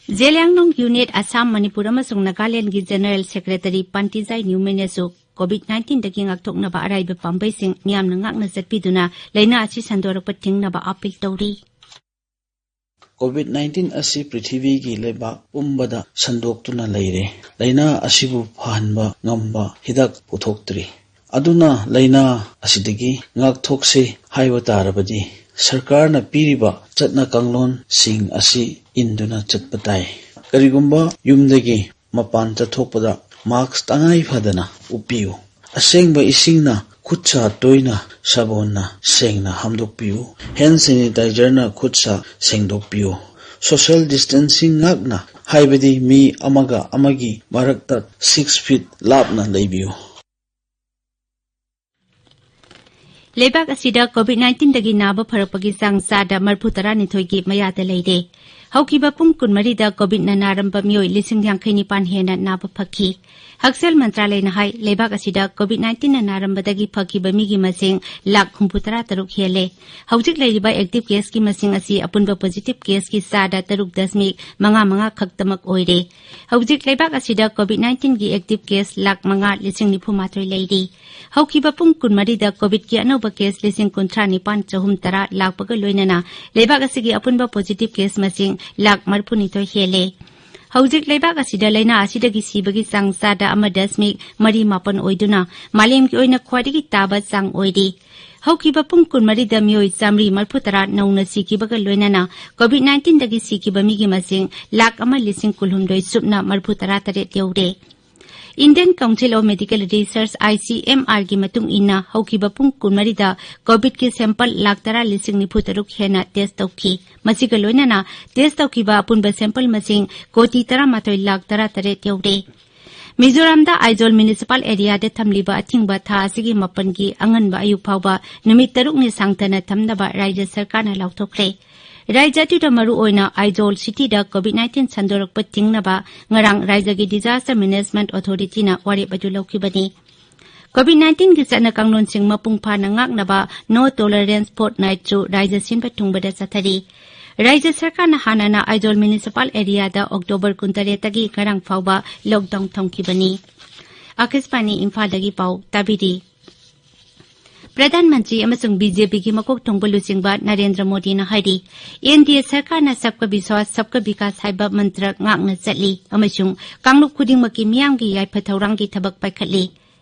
ꯖꯦꯂꯤꯌꯥꯡꯂꯣꯡ Unit, ꯑꯁꯥꯝ, ꯃꯅꯤꯄꯨꯔ ꯑꯃꯁꯨꯡ ꯅꯥꯒꯥꯂꯦꯟꯗꯒꯤ General Secretary ꯄꯥꯟꯇꯤꯖꯥꯏ ꯅ꯭ꯌꯨꯃꯦꯟꯅꯁꯨ COVID nineteenꯗꯒꯤ ꯉꯥꯛꯊꯣꯛꯅꯕ ꯑꯔꯥꯏꯕ ꯄꯥꯝꯕꯩꯁꯤꯡ ꯃꯤꯌꯥꯝꯅ ꯉꯥꯛꯅ ꯆꯠꯄꯤꯗꯨꯅ ꯂꯥꯏꯅꯥ ꯑꯁꯤ ꯁꯟꯗꯣꯔꯛꯄ ꯊꯤꯡꯅꯕ ꯑꯥꯄꯤꯜ ꯇꯧꯔꯤ꯫ COVID nineteen ꯑꯁꯤ ꯄ꯭ꯔꯤꯊꯤꯕꯤꯒꯤ ꯂꯩꯕꯥꯛ ꯄꯨꯝꯕꯗ ꯁꯟꯗꯣꯛꯇꯨꯅ ꯂꯩꯔꯦ꯫ ꯂꯥꯏꯅꯥ ꯑꯁꯤꯕꯨ ꯐꯍꯟꯕ ꯉꯝꯕ ꯍꯤꯗꯥꯛ ꯄꯨꯊꯣꯛꯇ꯭ꯔꯤ꯫ ꯑꯗꯨꯅ ꯂꯥꯏꯅꯥ ꯑꯁꯤꯗꯒꯤ ꯉꯥꯛꯊꯣꯛꯁꯤ ꯍꯥꯏꯕ ꯇꯥꯔꯕꯗꯤ ꯁꯔꯀꯥꯔꯅ ꯄꯤꯔꯤꯕ ꯆꯠꯅ ꯀꯥꯡꯂꯣꯟꯁꯤꯡ ꯑꯁꯤ ꯏꯟꯗꯨꯅ ꯆꯠꯄ ꯇꯥꯏ꯫ ꯀꯔꯤꯒꯨꯝꯕ ꯌꯨꯝꯗꯒꯤ ꯃꯄꯥꯟ ꯆꯠꯊꯣꯛꯄꯗ mask ꯇꯉꯥꯏ ꯐꯗꯅ ꯎꯞꯄꯤꯌꯨ꯫ ꯑꯁꯦꯡꯕ ꯏꯁꯤꯡꯅ ꯈꯨꯠ ꯁꯥ ꯇꯣꯏꯅ ꯁꯥꯕꯣꯟꯅ ꯁꯦꯡꯅ ꯍꯥꯝꯗꯣꯛꯄꯤꯌꯨ꯫ Hand sanitizerꯅ ꯈꯨꯠ ꯁꯥ ꯁꯦꯡꯗꯣꯛꯄꯤꯌꯨ꯫ Social distancing ꯉꯥꯛꯅ, ꯍꯥꯏꯕꯗꯤ ꯃꯤ ꯑꯃꯒ ꯑꯃꯒꯤ ꯃꯔꯛꯇ six feet ꯂꯥꯞꯅ ꯂꯩꯕꯤꯌꯨ꯫ ꯂꯩꯕꯥꯛ ꯑꯁꯤꯗ COVID nineteen ꯗꯒꯤ ꯅꯥꯕ ꯐꯔꯛꯄꯒꯤ ꯆꯥꯡ ꯆꯥꯗ ꯃꯔꯤꯐꯨ ꯇꯔꯥꯅꯤꯊꯣꯏꯒꯤ ꯃꯌꯥꯗ ꯂꯩꯔꯦ꯫ ꯍꯧꯈꯤꯕ ꯄꯨꯡ ꯀꯨꯟꯃꯔꯤꯗ COVID ꯅ ꯅꯥꯔꯝꯕ ꯃꯤꯑꯣꯏ ꯂꯤꯁꯤꯡ ꯌꯥꯡꯈꯩ ꯅꯤꯄꯥꯟ ꯍꯦꯟꯅ ꯅꯥꯕ ꯐꯈꯤ꯫ ꯍꯛꯁꯦꯜ ꯃꯟꯇ꯭ꯔꯥꯂꯌꯅ ꯍꯥꯏ, ꯂꯩꯕꯥꯛ ꯑꯁꯤꯗ COVID nineteen ꯅ ꯅꯥꯔꯝꯕꯗꯒꯤ ꯐꯈꯤꯕ ꯃꯤꯒꯤ ꯃꯁꯤꯡ ꯂꯥꯈ ꯍꯨꯝꯐꯨꯇꯔꯥ ꯇꯔꯨꯛ ꯍꯦꯜꯂꯦ꯫ ꯍꯧꯖꯤꯛ ꯂꯩꯔꯤꯕ active case ꯀꯤ ꯃꯁꯤꯡ ꯑꯁꯤ ꯑꯄꯨꯟꯕ positive case ꯀꯤ ꯆꯥꯗ ꯇꯔꯨꯛ ꯗꯁꯃꯤꯛ ꯃꯉꯥ ꯃꯉꯥ ꯈꯛꯇꯃꯛ ꯑꯣꯏꯔꯦ꯫ ꯍꯧꯖꯤꯛ ꯂꯩꯕꯥꯛ ꯑꯁꯤꯗ COVID nineteen ꯒꯤ active case ꯂꯥꯈ ꯃꯉꯥ ꯂꯤꯁꯤꯡ ꯅꯤꯐꯨ ꯃꯥꯊꯣꯏ ꯂꯩꯔꯤ꯫ ꯍꯧꯈꯤꯕ ꯄꯨꯡ ꯀꯨꯟꯃꯔꯤꯗ COVID ꯀꯤ ꯑꯅꯧꯕ case ꯂꯤꯁꯤꯡ ꯀꯨꯟꯊ꯭ꯔꯥ ꯅꯤꯄꯥꯟ ꯆꯍꯨꯝ ꯇꯔꯥ ꯂꯥꯛꯄꯒ ꯂꯣꯏꯅꯅ ꯂꯩꯕꯥꯛ ꯑꯁꯤꯒꯤ ꯑꯄꯨꯟꯕ positive case ꯃꯁꯤꯡ ꯂꯥꯈ ꯃꯔꯤꯐꯨꯅꯤꯊꯣꯏ ꯍꯦꯜꯂꯦ꯫ ꯍꯧꯖꯤꯛ ꯂꯩꯕꯥꯛ ꯑꯁꯤꯗ ꯂꯥꯏꯅꯥ ꯑꯁꯤꯗꯒꯤ ꯁꯤꯕꯒꯤ ꯆꯥꯡ ꯆꯥꯗ ꯑꯃ ꯗꯁꯃꯤꯛ ꯃꯔꯤ ꯃꯥꯄꯟ ꯑꯣꯏꯗꯨꯅ ꯃꯥꯂꯦꯝꯒꯤ ꯑꯣꯏꯅ ꯈ꯭ꯋꯥꯏꯗꯒꯤ ꯇꯥꯕ ꯆꯥꯡ ꯑꯣꯏꯔꯤ꯫ ꯍꯧꯈꯤꯕ ꯄꯨꯡ ꯀꯨꯟꯃꯔꯤꯗ ꯃꯤꯑꯣꯏ ꯆꯥꯃꯔꯤ ꯃꯔꯤꯐꯨ ꯇꯔꯥ ꯅꯧꯅ ꯁꯤꯈꯤꯕꯒ ꯂꯣꯏꯅꯅ COVID nineteen ꯗꯒꯤ ꯁꯤꯈꯤꯕ ꯃꯤꯒꯤ ꯃꯁꯤꯡ ꯂꯥꯈ ꯑꯃ ꯂꯤꯁꯤꯡ ꯀꯨꯟꯍꯨꯝꯗꯣꯏ ꯁꯨꯞꯅ ꯃꯔꯤꯐꯨ ꯇꯔꯥ ꯇꯔꯦꯠ ꯌꯧꯔꯦ꯫ Indian Council of Medical Research, I C M R ꯒꯤ ꯃꯇꯨꯡ ꯏꯟꯅ, ꯍꯧꯈꯤꯕ ꯄꯨꯡ ꯀꯨꯟꯃꯔꯤꯗ COVID ꯀꯤ sample ꯂꯥꯈ ꯇꯔꯥ ꯂꯤꯁꯤꯡ ꯅꯤꯐꯨ ꯇꯔꯨꯛ ꯍꯦꯟꯅ test ꯇꯧꯈꯤ꯫ ꯃꯁꯤꯒ ꯂꯣꯏꯅꯅ test ꯇꯧꯈꯤꯕ ꯑꯄꯨꯟꯕ sample ꯃꯁꯤꯡ ꯀꯣꯇꯤ ꯇꯔꯥꯃꯥꯊꯣꯏ ꯂꯥꯈ ꯇꯔꯥ ꯇꯔꯦꯠ ꯌꯧꯔꯦ꯫ ꯃꯤꯖꯣꯔꯥꯝꯗ ꯑꯥꯏꯖꯣꯜ municipal area ꯗ ꯊꯝꯂꯤꯕ ꯑꯊꯤꯡꯕ ꯊꯥ ꯑꯁꯤꯒꯤ ꯃꯥꯄꯟꯒꯤ ꯑꯉꯟꯕ ꯑꯌꯨꯛ ꯐꯥꯎꯕ ꯅꯨꯃꯤꯠ ꯇꯔꯨꯛꯅꯤ ꯁꯥꯡꯊꯅ ꯊꯝꯅꯕ ꯔꯥꯖ꯭ꯌ ꯁꯔꯀꯥꯔꯅ ꯂꯥꯎꯊꯣꯛꯈ꯭ꯔꯦ꯫ ꯔꯥꯖ꯭ꯌ ꯑꯗꯨꯗ ꯃꯔꯨꯑꯣꯏꯅ ꯑꯥꯏꯖꯣꯜ city ꯗ COVID nineteen ꯁꯟꯗꯣꯔꯛꯄ ꯊꯤꯡꯅꯕ ꯉꯔꯥꯡ ꯔꯥꯖ꯭ꯌꯒꯤ Disaster Management Authority ꯅ ꯋꯥꯔꯦꯞ ꯑꯗꯨ ꯂꯧꯈꯤꯕꯅꯤ꯫ COVID nineteen ꯒꯤ ꯆꯠꯅ ꯀꯥꯡꯂꯣꯟꯁꯤꯡ ꯃꯄꯨꯡ ꯐꯥꯅ ꯉꯥꯛꯅꯕ No Tolerance Fortnight ꯁꯨ ꯔꯥꯖ꯭ꯌ ꯁꯤꯟꯕ ꯊꯨꯡꯕꯗ ꯆꯠꯊꯔꯤ꯫ ꯔꯥꯖ꯭ꯌ ꯁꯔꯀꯥꯔꯅ ꯍꯥꯟꯅꯅ ꯑꯥꯏꯖꯣꯜ municipal area ꯗ October ꯀꯨꯟꯇꯔꯦꯠꯇꯒꯤ ꯉꯔꯥꯡ ꯐꯥꯎꯕ lockdown ꯊꯝꯈꯤꯕꯅꯤ꯫ ꯑꯥꯀꯥꯁꯕꯥꯅꯤ ꯏꯝꯐꯥꯜꯗꯒꯤ ꯄꯥꯎ ꯇꯥꯕꯤꯔꯤ꯫ ꯄ꯭ꯔꯙꯥꯟ ꯃꯟꯇ꯭ꯔꯤ ꯑꯃꯁꯨꯡ BJP ꯒꯤ ꯃꯀꯣꯛ ꯊꯣꯡꯕ ꯂꯨꯆꯤꯡꯕ ꯅꯔꯦꯟꯗ꯭ꯔ ꯃꯣꯗꯤꯅ ꯍꯥꯏꯔꯤ, NDA ꯁꯔꯀꯥꯔꯅ ꯁꯕꯀꯥ ꯕꯤꯁ꯭ꯋꯥꯁ, ꯁꯕꯀꯥ ꯕꯤꯀꯥꯁ ꯍꯥꯏꯕ ꯃꯟꯇ꯭ꯔ ꯉꯥꯛꯅ ꯆꯠꯂꯤ ꯑꯃꯁꯨꯡ ꯀꯥꯡꯂꯨꯞ ꯈꯨꯗꯤꯡꯃꯛꯀꯤ ꯃꯤꯌꯥꯝꯒꯤ ꯌꯥꯏꯐ ꯊꯧꯔꯥꯡꯒꯤ ꯊꯕꯛ ꯄꯥꯏꯈꯠꯂꯤ꯫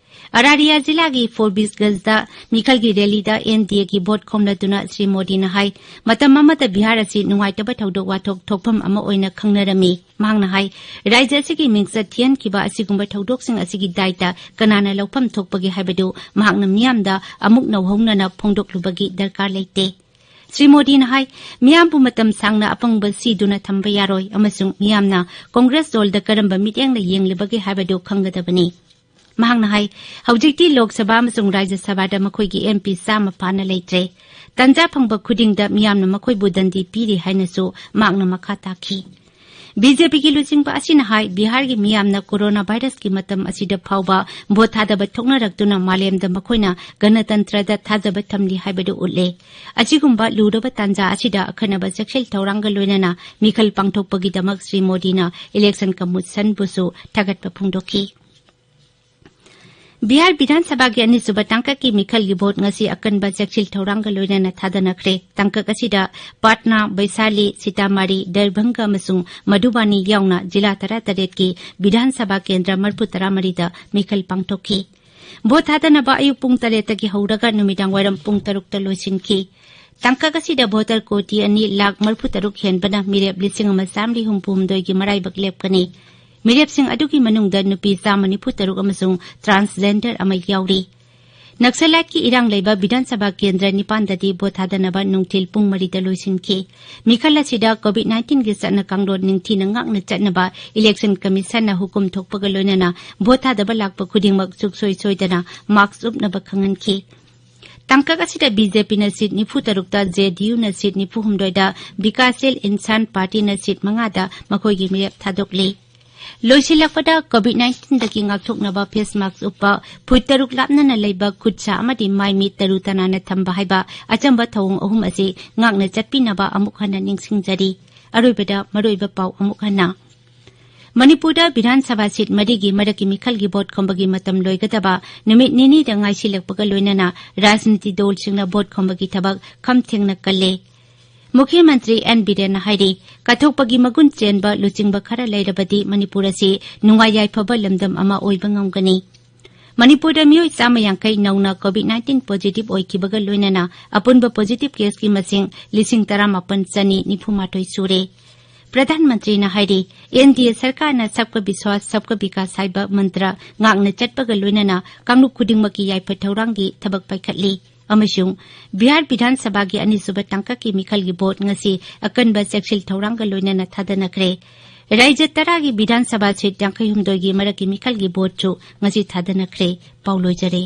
ꯑꯔꯥꯔꯤꯌꯥ ꯖꯤꯂꯥꯒꯤ ꯐꯣꯔꯕꯤꯁꯒꯟꯖꯗ ꯃꯤꯈꯜꯒꯤ rally ꯗ NDA ꯒꯤ vote ꯈꯣꯝꯂꯗꯨꯅ ꯁ꯭ꯔꯤ ꯃꯣꯗꯤꯅ ꯍꯥꯏ, ꯃꯇꯝ ꯑꯃꯗ ꯕꯤꯍꯥꯔ ꯑꯁꯤ ꯅꯨꯡꯉꯥꯏꯇꯕ ꯊꯧꯗꯣꯛ ꯋꯥꯊꯣꯛ ꯊꯣꯛꯐꯝ ꯑꯃ ꯑꯣꯏꯅ ꯈꯪꯅꯔꯝꯃꯤ꯫ ꯃꯍꯥꯛꯅ ꯍꯥꯏ, ꯔꯥꯖ꯭ꯌ ꯑꯁꯤꯒꯤ ꯃꯤꯡꯆꯠ ꯊꯤꯍꯟꯈꯤꯕ ꯑꯁꯤꯒꯨꯝꯕ ꯊꯧꯗꯣꯛꯁꯤꯡ ꯑꯁꯤꯒꯤ ꯗꯥꯏꯇ ꯀꯅꯥꯅ ꯂꯧꯐꯝ ꯊꯣꯛꯄꯒꯦ ꯍꯥꯏꯕꯗꯨ ꯃꯍꯥꯛꯅ ꯃꯤꯌꯥꯝꯗ ꯑꯃꯨꯛ ꯅꯧꯍꯧꯅꯅ ꯐꯣꯡꯗꯣꯛꯂꯨꯕꯒꯤ ꯗꯔꯀꯥꯔ ꯂꯩꯇꯦ꯫ ꯁ꯭ꯔꯤ ꯃꯣꯗꯤꯅ ꯍꯥꯏ, ꯃꯤꯌꯥꯝꯕꯨ ꯃꯇꯝ ꯁꯥꯡꯅ ꯑꯄꯪꯕ ꯁꯤꯗꯨꯅ ꯊꯝꯕ ꯌꯥꯔꯣꯏ ꯑꯃꯁꯨꯡ ꯃꯤꯌꯥꯝꯅ ꯀꯣꯡꯒ꯭ꯔꯦꯁ ꯗꯣꯜꯗ ꯀꯔꯝꯕ ꯃꯤꯠꯌꯦꯡꯅ ꯌꯦꯡꯂꯤꯕꯒꯦ ꯍꯥꯏꯕꯗꯨ ꯈꯪꯒꯗꯕꯅꯤ꯫ ꯃꯍꯥꯛꯅ ꯍꯥꯏ, ꯍꯧꯖꯤꯛꯇꯤ ꯂꯣꯛ ꯁꯚꯥ ꯑꯃꯁꯨꯡ ꯔꯥꯖ꯭ꯌ ꯁꯚꯥꯗ ꯃꯈꯣꯏꯒꯤ ꯑꯦꯝ ꯄꯤ ꯆꯥꯝꯃ ꯐꯥꯅ ꯂꯩꯇ꯭ꯔꯦ꯫ ꯇꯥꯟꯖꯥ ꯐꯪꯕ ꯈꯨꯗꯤꯡꯗ ꯃꯤꯌꯥꯝꯅ ꯃꯈꯣꯏꯕꯨ ꯗꯟꯗꯤ ꯄꯤꯔꯤ ꯍꯥꯏꯅꯁꯨ ꯃꯍꯥꯛꯅ ꯃꯈꯥ ꯇꯥꯈꯤ꯫ ꯕꯤ ꯖꯦ ꯄꯤꯒꯤ ꯂꯨꯆꯤꯡꯕ ꯑꯁꯤꯅ ꯍꯥꯏ, ꯕꯤꯍꯥꯔꯒꯤ ꯃꯤꯌꯥꯝꯅ ꯀꯣꯔꯣꯅꯥ ꯚꯥꯏꯔꯁꯀꯤ ꯃꯇꯝ ꯑꯁꯤꯗ ꯐꯥꯎꯕ ꯚꯣꯠ ꯊꯥꯗꯕ ꯊꯣꯛꯅꯔꯛꯇꯨꯅ ꯃꯥꯂꯦꯝꯗ ꯃꯈꯣꯏꯅ ꯒꯅꯇꯟꯇ꯭ꯔꯗ ꯊꯥꯖꯕ ꯊꯝꯂꯤ ꯍꯥꯏꯕꯗꯨ ꯎꯠꯂꯦ꯫ ꯑꯁꯤꯒꯨꯝꯕ ꯂꯨꯔꯕ ꯇꯥꯟꯖꯥ ꯑꯁꯤꯗ ꯑꯈꯟꯅꯕ ꯆꯦꯛꯁꯤꯜ ꯊꯧꯔꯥꯡꯒ ꯂꯣꯏꯅꯅ ꯃꯤꯈꯜ ꯄꯥꯡꯊꯣꯛꯄꯒꯤꯗꯃꯛ ꯁ꯭ꯔꯤ ꯃꯣꯗꯤꯅ ꯏꯂꯦꯛꯁꯟ ꯀꯃꯤꯁꯟꯕꯨꯁꯨ ꯊꯥꯒꯠꯄ ꯐꯣꯡꯗꯣꯛꯈꯤ꯫ ꯕꯤꯍꯥꯔ ꯕꯤꯙꯥꯟ ꯁꯚꯥꯒꯤ ꯑꯅꯤꯁꯨꯕ ꯇꯥꯡꯀꯛꯀꯤ ꯃꯤꯈꯜꯒꯤ ꯚꯣꯠ ꯉꯁꯤ ꯑꯀꯟꯕ ꯆꯦꯛꯁꯤꯜ ꯊꯧꯔꯥꯡꯒ ꯂꯣꯏꯅꯅ ꯊꯥꯗꯅꯈ꯭ꯔꯦ꯫ ꯇꯥꯡꯀꯛ ꯑꯁꯤꯗ ꯄꯥꯠꯅꯥ, ꯕꯩꯁꯥꯂꯤ, ꯁꯤꯇꯥꯃꯥꯔꯤ, ꯗꯔꯚꯪꯒ ꯑꯃꯁꯨꯡ ꯃꯙꯨꯕꯥꯅꯤ ꯌꯥꯎꯅ ꯖꯤꯂꯥ ꯇꯔꯥꯇꯔꯦꯠꯀꯤ ꯕꯤꯙꯥꯟ ꯁꯚꯥ ꯀꯦꯟꯗ꯭ꯔ ꯃꯔꯤꯐꯨ ꯇꯔꯥꯃꯔꯤꯗ ꯃꯤꯈꯜ ꯄꯥꯡꯊꯣꯛꯈꯤ꯫ ꯚꯣꯠ ꯊꯥꯗꯅꯕ ꯑꯌꯨꯛ ꯄꯨꯡ ꯇꯔꯦꯠꯇꯒꯤ ꯍꯧꯔꯒ ꯅꯨꯃꯤꯗꯥꯡ ꯋꯥꯏꯔꯝ ꯄꯨꯡ ꯇꯔꯨꯛꯇ ꯂꯣꯏꯁꯤꯟꯈꯤ꯫ ꯇꯥꯡꯀꯛ ꯑꯁꯤꯗ ꯚꯣꯇꯔ ꯀꯣꯇꯤ ꯑꯅꯤ ꯂꯥꯈ ꯃꯔꯤꯐꯨ ꯇꯔꯨꯛ ꯍꯦꯟꯕꯅ ꯃꯤꯔꯦꯞ ꯂꯤꯁꯤꯡ ꯑꯃ ꯆꯥꯝꯃꯔꯤ ꯍꯨꯝꯐꯨ ꯍꯨꯝꯗꯣꯏꯒꯤ ꯃꯔꯥꯏꯕꯛ ꯂꯦꯞꯀꯅꯤ꯫ ꯃꯤꯔꯦꯞꯁꯤꯡ ꯑꯗꯨꯒꯤ ꯃꯅꯨꯡꯗ ꯅꯨꯄꯤ ꯆꯥꯝꯃ ꯅꯤꯐꯨ ꯇꯔꯨꯛ ꯑꯃꯁꯨꯡ transgender ꯑꯃ ꯌꯥꯎꯔꯤ꯫ ꯅꯛꯁꯂꯥꯏꯠꯀꯤ ꯏꯔꯥꯡ ꯂꯩꯕ ꯕꯤꯙꯥꯟ ꯁꯚꯥ ꯀꯦꯟꯗ꯭ꯔ ꯅꯤꯄꯥꯟꯗꯗꯤ ꯚꯣꯠ ꯊꯥꯗꯅꯕ ꯅꯨꯡꯊꯤꯜ ꯄꯨꯡ ꯃꯔꯤꯗ ꯂꯣꯏꯁꯤꯟꯈꯤ꯫ ꯃꯤꯈꯜ ꯑꯁꯤꯗ ꯀꯣꯚꯤꯗ ꯅꯥꯏꯟꯇꯤꯟꯒꯤ ꯆꯠꯅ ꯀꯥꯡꯂꯣꯟ ꯅꯤꯡꯊꯤꯅ ꯉꯥꯛꯅ ꯆꯠꯅꯕ ꯏꯂꯦꯛꯁꯟ ꯀꯃꯤꯁꯟꯅ ꯍꯨꯀꯨꯝ ꯊꯣꯛꯄꯒ ꯂꯣꯏꯅꯅ ꯚꯣꯠ ꯊꯥꯗꯕ ꯂꯥꯛꯄ ꯈꯨꯗꯤꯡꯃꯛ ꯁꯨꯛꯁꯣꯏ ꯁꯣꯏꯗꯅ ꯃꯥꯛꯁ ꯎꯞꯅꯕ ꯈꯪꯍꯟꯈꯤ꯫ ꯇꯥꯡꯀꯛ ꯑꯁꯤꯗ ꯕꯤ ꯖꯦ ꯄꯤꯅ ꯁꯤꯠ ꯅꯤꯐꯨ ꯇꯔꯨꯛꯇ, ꯖꯦ ꯗꯤ ꯌꯨꯅ ꯁꯤꯠ ꯅꯤꯐꯨ ꯍꯨꯝꯗꯣꯏꯗ, ꯕꯤꯀꯥꯁꯁꯤꯜ ꯏꯟꯁꯥꯟ ꯄꯥꯔꯇꯤꯅ ꯁꯤꯠ ꯃꯉꯥꯗ ꯃꯈꯣꯏꯒꯤ ꯃꯤꯔꯦꯞ ꯊꯥꯗꯣꯛꯂꯤ꯫ ꯂꯣꯏꯁꯤꯜꯂꯛꯄꯗ ꯀꯣꯚꯤꯗ ꯅꯥꯏꯟꯇꯤꯟꯗꯒꯤ ꯉꯥꯛꯊꯣꯛꯅꯕ ꯐꯦꯁ ꯃꯥꯛꯁ ꯎꯞꯄ, ꯐꯨꯠ ꯇꯔꯨꯛ ꯂꯥꯞꯅꯅ ꯂꯩꯕ ꯈꯨꯠ ꯁꯥ ꯑꯃꯗꯤ ꯃꯥꯏ ꯃꯤꯠ ꯇꯔꯨ ꯇꯅꯥꯟꯅ ꯊꯝꯕ ꯍꯥꯏꯕ ꯑꯆꯝꯕ ꯊꯧꯑꯣꯡ ꯑꯍꯨꯝ ꯑꯁꯤ ꯉꯥꯛꯅ ꯆꯠꯄꯤꯅꯕ ꯑꯃꯨꯛ ꯍꯟꯅ ꯅꯤꯡꯁꯤꯡꯖꯔꯤ꯫ ꯑꯔꯣꯏꯕꯗ ꯃꯔꯨꯑꯣꯏꯕ ꯄꯥꯎ ꯑꯃꯨꯛ ꯍꯟꯅ꯫ ꯃꯅꯤꯄꯨꯔꯗ ꯕꯤꯙꯥꯟ ꯁꯚꯥ ꯁꯤꯠ ꯃꯔꯤꯒꯤ ꯃꯔꯛꯀꯤ ꯃꯤꯈꯜꯒꯤ ꯚꯣꯠ ꯈꯣꯝꯕꯒꯤ ꯃꯇꯝ ꯂꯣꯏꯒꯗꯕ ꯅꯨꯃꯤꯠ ꯅꯤꯅꯤꯗ ꯉꯥꯏꯁꯤꯜꯂꯛꯄꯒ ꯂꯣꯏꯅꯅ ꯔꯥꯖꯅꯤꯇꯤ ꯗꯣꯜꯁꯤꯡꯅ ꯚꯣꯠ ꯈꯣꯝꯕꯒꯤ ꯊꯕꯛ ꯈꯝ ꯊꯦꯡꯅ ꯀꯜꯂꯦ꯫ ꯃꯨꯈ꯭ꯌ ꯃꯟꯇ꯭ꯔꯤ ꯑꯦꯟ ꯕꯤꯔꯦꯟꯅ ꯍꯥꯏꯔꯤ, ꯀꯠꯊꯣꯛꯄꯒꯤ ꯃꯒꯨꯟ ꯆꯦꯟꯕ ꯂꯨꯆꯤꯡꯕ ꯈꯔ ꯂꯩꯔꯕꯗꯤ ꯃꯅꯤꯄꯨꯔ ꯑꯁꯤ ꯅꯨꯡꯉꯥꯏ ꯌꯥꯏꯐꯕ ꯂꯝꯗꯝ ꯑꯃ ꯑꯣꯏꯕ ꯉꯝꯒꯅꯤ꯫ ꯃꯅꯤꯄꯨꯔꯗ ꯃꯤꯑꯣꯏ ꯆꯥꯝꯃ ꯌꯥꯡꯈꯩ ꯅꯧꯅ ꯀꯣꯚꯤꯗ ꯅꯥꯏꯟꯇꯤꯟ ꯄꯣꯖꯤꯇꯤꯚ ꯑꯣꯏꯈꯤꯕꯒ ꯂꯣꯏꯅꯅ ꯑꯄꯨꯟꯕ ꯄꯣꯖꯤꯇꯤꯚ ꯀꯦꯁꯀꯤ ꯃꯁꯤꯡ ꯂꯤꯁꯤꯡ ꯇꯔꯥꯃꯥꯄꯟ ꯆꯅꯤ ꯅꯤꯐꯨ ꯃꯥꯊꯣꯏ ꯁꯨꯔꯦ꯫ ꯄ꯭ꯔꯙꯥꯟ ꯃꯟꯇ꯭ꯔꯤꯅ ꯍꯥꯏꯔꯤ, ꯑꯦꯟ ꯗꯤ ꯑꯦ ꯁꯔꯀꯥꯔꯅ ꯁꯕꯀꯥ ꯕꯤꯁ꯭ꯋꯥꯁ ꯁꯕꯀꯥ ꯕꯤꯀꯥꯁ ꯍꯥꯏꯕ ꯃꯟꯇ꯭ꯔ ꯉꯥꯛꯅ ꯆꯠꯄꯒ ꯂꯣꯏꯅꯅ ꯀꯥꯡꯂꯨꯞ ꯈꯨꯗꯤꯡꯃꯛꯀꯤ ꯌꯥꯏꯐ ꯊꯧꯔꯥꯡꯒꯤ ꯊꯕꯛ ꯄꯥꯏꯈꯠꯂꯤ꯫ ꯑꯃꯁꯨꯡ ꯕꯤꯍꯥꯔ ꯕꯤꯙꯥꯟ ꯁꯚꯥꯒꯤ ꯑꯅꯤꯁꯨꯕ ꯇꯥꯡꯀꯛꯀꯤ ꯃꯤꯈꯜꯒꯤ ꯚꯣꯠ ꯉꯁꯤ ꯑꯀꯟꯕ ꯆꯦꯛꯁꯤꯜ ꯊꯧꯔꯥꯡꯒ ꯂꯣꯏꯅꯅ ꯊꯥꯗꯅꯈ꯭ꯔꯦ꯫ ꯔꯥꯏꯖ꯭ꯌ ꯇꯔꯥꯒꯤ ꯕꯤꯙꯥꯟ ꯁꯚꯥ ꯁꯤꯠ ꯌꯥꯡꯈꯩꯍꯨꯝꯗꯣꯏꯒꯤ ꯃꯔꯛꯀꯤ ꯃꯤꯈꯜꯒꯤ ꯚꯣꯠꯁꯨ ꯉꯁꯤ ꯊꯥꯗꯅꯈ꯭ꯔꯦ꯫ ꯄꯥꯎ ꯂꯣꯏꯖꯔꯦ꯫